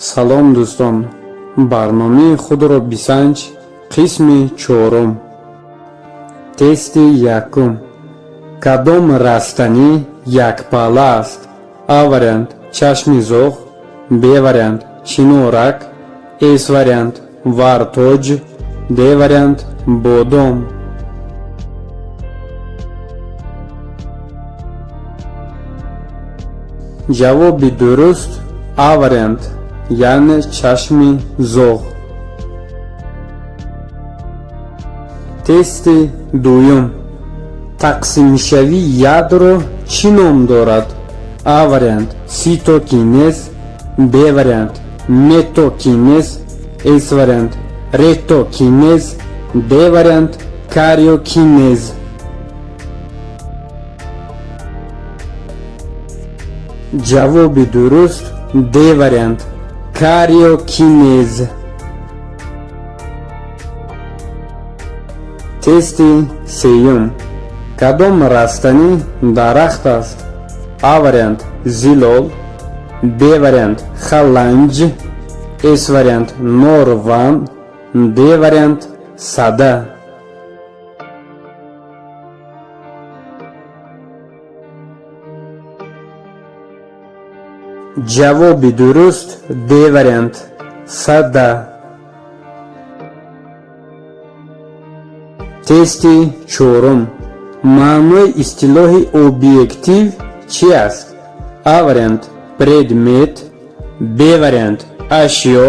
Салом, дӯстон! Барномаи худро бисанҷ, қисми чорум. Тести якум: кадом растанӣ якпалла аст? А вариант чашми зоғ, Б вариант чинорак, С вариант вартоҷ, Д вариант бодом. Ҷавоби дуруст А вариант, яъне чашми зоғ. Тести дуюм: тақсимшавии ядро чӣ ном дорад? А вариант ситокинез, Б вариант метокинез, С вариант ретокинез, Д вариант кариокинез. Ҷавоби дуруст Д вариант, кариокинез. Тести сеюм: кадом растанӣ дарахт аст? А вариант зилол, Б вариант халанҷ, С вариант норван, Д вариант сада. Ҷавоби дуруст Д вариант, сада. Тести чорум: маънои истилоҳи объектив чӣ аст? А вариант предмет, Б вариант ашё,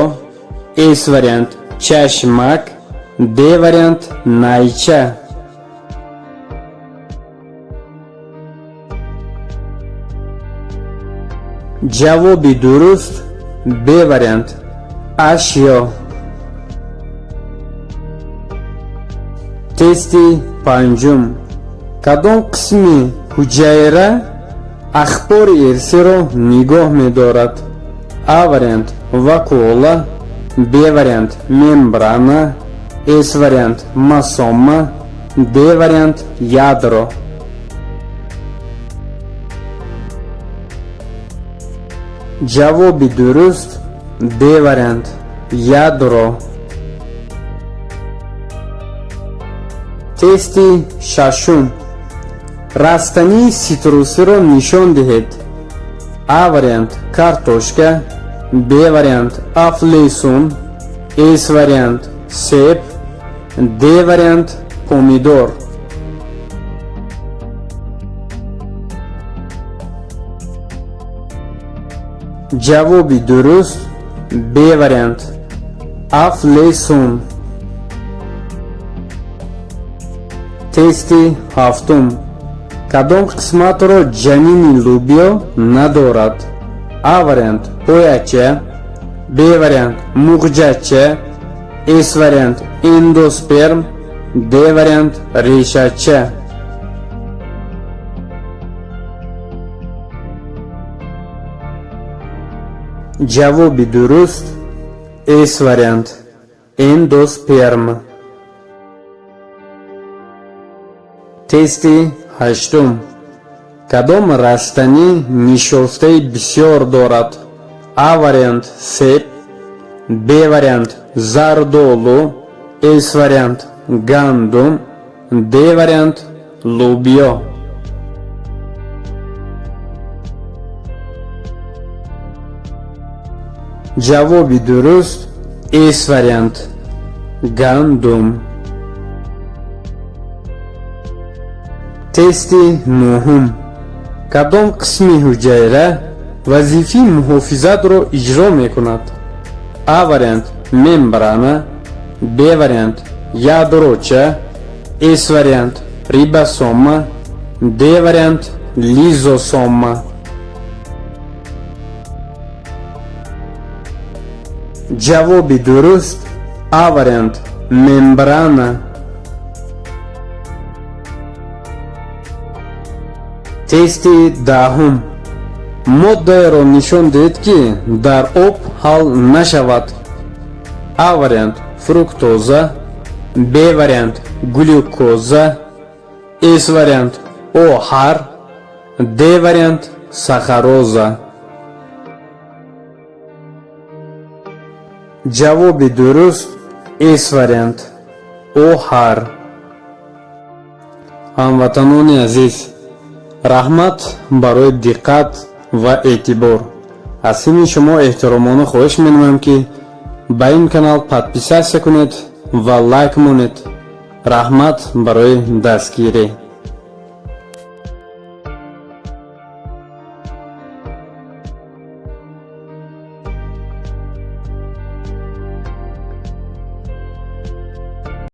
С вариант чашмак, Д вариант найча. Ҷавоби дуруст Б вариант, ашё. Тести панҷум: кадом қисми ҳуҷайра ахбори ирсиро нигоҳ медорад? А вариант вакуола, Б вариант мембрана, С вариант масома, Д вариант ядро. Ҷавоби дуруст Д вариант, ядро. Тести шашум: растании ситрусиро нишон диҳед. А вариант картошка, Б вариант афлесун, С вариант себ, Д вариант помидор. Ҷавоби дуруст Б вариант, афлесун. Тести ҳафтум: кадом қисматро ҷанини лӯбиё надорад? А вариант пояча, Б вариант муғҷача, С вариант эндосперм, Д вариант решача. Ҷавоби дуруст С вариант, эндосперм. Тести ҳаштум: кадом растанӣ нишостаи бисёр дорад? А вариант себ, Б вариант зардолу, С вариант гандум, Д вариант лӯбиё. Ҷавоби дуруст С вариант, гандум. Тести нуҳум: кадом қисми ҳуҷайра вазифаи муҳофизатро иҷро мекунад? А вариант мембрана, Б вариант ядроча, С вариант рибосома, Д вариант лизосома. Ҷавоби дуруст А вариант, мембрана. Тести даҳум: моддаеро нишон диҳед, ки дар об ҳал нашавад. А вариант фруктоза, Б вариант глюкоза, С вариант оҳар, Д вариант сахароза. Ҷавоби дуруст С вариант, оҳар. Ҳамватанони азиз, раҳмат барои диққат ва эътибор. Аз ҳамаи шумо эҳтиромона хоҳиш менамоям, ки ба ин канал подписаться кунед ва лайк монед. Раҳмат барои дастгирӣ.